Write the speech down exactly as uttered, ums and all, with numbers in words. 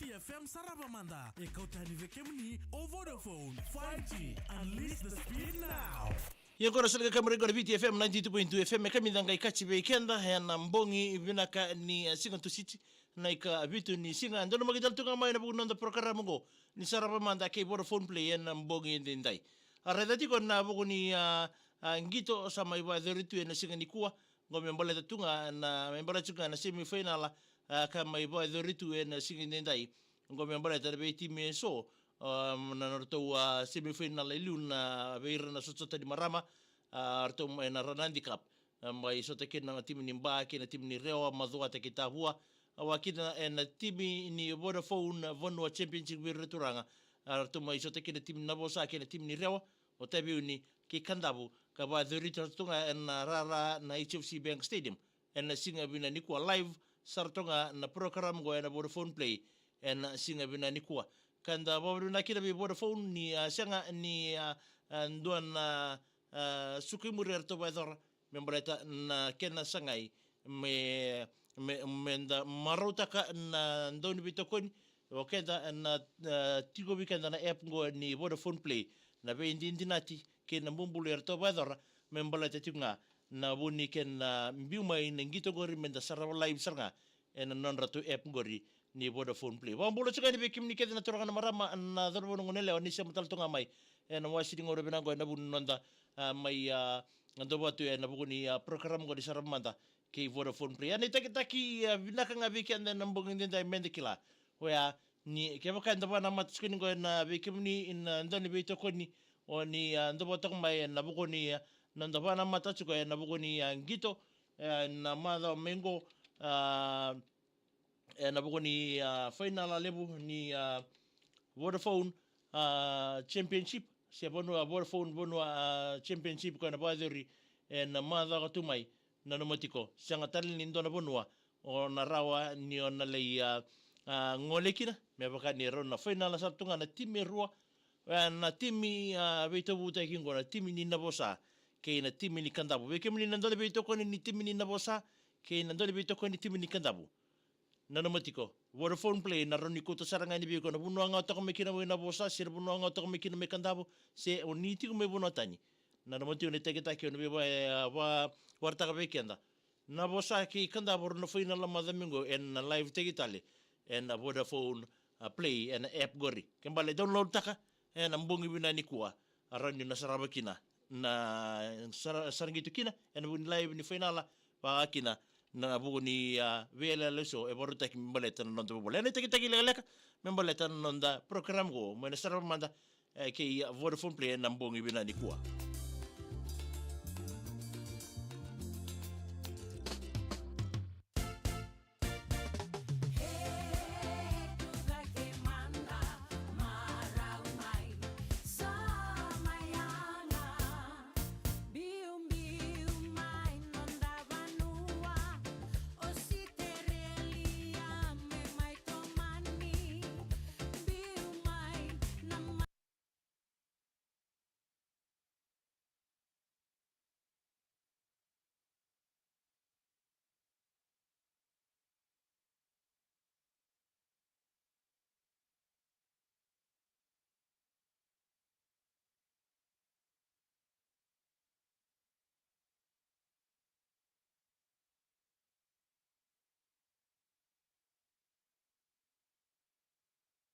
Viti F M sarava mada, e kauta yani vei kemuni o Vodafone five G. Unleash the speed now. Ia qo na sala ka mai qo na Viti F M ninety-two point two F M, e kamica qai kaci vei keda ena bogi vinaka ni, eh, siga Tusiti, na ikavitu ni siga. Donu maki tale tu ga mai na vuku ni noda porokaramu qo ni sarava mada kei Vodafone Play ena bogi edaidai. A raica tiko na vuku ni, ah, ah, qito sa mai vakayacori tu ena siga nikua, qo me baleta tu ga na, me baleta tu ga na semi fainala, ah, ka mai vakayacori tu ena siga edaidai. Qo me baleta na veitimi eso, ah, na nodratou, ah, semi fainala e liu na vei ira na sotasota ni marama, ah, ratou mai na Ranadi Cup. Ah, mai sota kina na timi ni Ba kei na timi ni Rewa, Macuata kei Tavua. Ah, vakakina ena timi ni Vodafone Vanua Championship vei ira na turaga. Ah, ratou mai sota kina na timi ni Navosa kei na timi ni Rewa, o Taveuni kei Kadavu, ka vakayacori tu ga ena rara na H F C Bank Stadium ena siga vinaka nikua. Live sara tu ga na program qo ena Vodafone Play ena siga vinaka nikua. Ka da vakavinavinaka kina vei Vodafone ni, ah, sega ni, ah, ah, dua na, ah, suka i muri eratou vakayacora me baleta na kena sagai me, me, me da marautaka na dau ni veitokoni. O keda na, ah, tiko vei keda na app qo ni Vodafone Play, na veidinadinati kei na bubului eratou vakayacora me baleta tiko ga na vu ni kena biu mai na qito qori me da sarava live sara ga ena nodratou app qori ni Vodafone Play. Vakabula tiko yani vei kemuni kece na turaga na marama, na cauravou, na goneyalewa ni sema tale tu ga mai ena wase ni gauna vinaka qo ena vuku ni noda, ah, mai, ah, dua vata tu ena vuku ni, ah, program qo ni sarava mada kei Vodafone Play. A na itakitaki, ah, vinaka ga vei keda ena bogi edaidai me da kila, oya ni kevaka eda vakanamata tiko ni qo ena vei kemuni na dau ni veitokoni, o ni, ah, dau vakatoka mai ena vuku ni, ah, noda vakanamata tiko ena vuku ni, ah, qito, eh, na macawa mai qo, ah, ena vuku ni, ah, fainala levu ni, ah, Vodafone, ah, Championship, se Vanua, Vodafone Vanua, ah, Championship ka na vakayacori ena macawa ka tu mai. Nanuma tiko, sega tale ni dua na vanua o na rawa ni o na lai, ah, ah, gole kina, me vaka ni rau na fainala sara tu ga na timi e rua, ah, na timi, ah, veitovutaki qo na timi ni Navosa kei na timi ni Kadavu. Vei kemuni na dau ni veitokoni ni timi ni Navosa kei na dau ni veitokoni ni timi ni Kadavu, nanuma tiko, Vodafone Play na rawa ni kauta sara ga yani vei iko na vanua ga o toka mai kina mai Navosa, se na vanua ga o toka mai kina mai Kadavu, se o ni tiko mai vanua tani. Nanuma tiko na itakitaki o na vei va, eh, va, vakaraitaka vei keda. Navosa kei Kadavu rau na fainala macawa mai qo ena live taki tale ena Vodafone, ah, Play ena app qori. Ke bale download taka ena bogi vinaka nikua, a rawa ni na sarava kina na sara, sara qito kina ena vuku ni live ni fainala, vaka kina na vuku ni, ah, veiyalayalati e vakarautaki me baleta na noda vuvale. Ena itakitaki lekaleka me baleta na noda program qo mai na sarava mada, eh, kei, ah, Vodafone Play ena bogi vinaka nikua.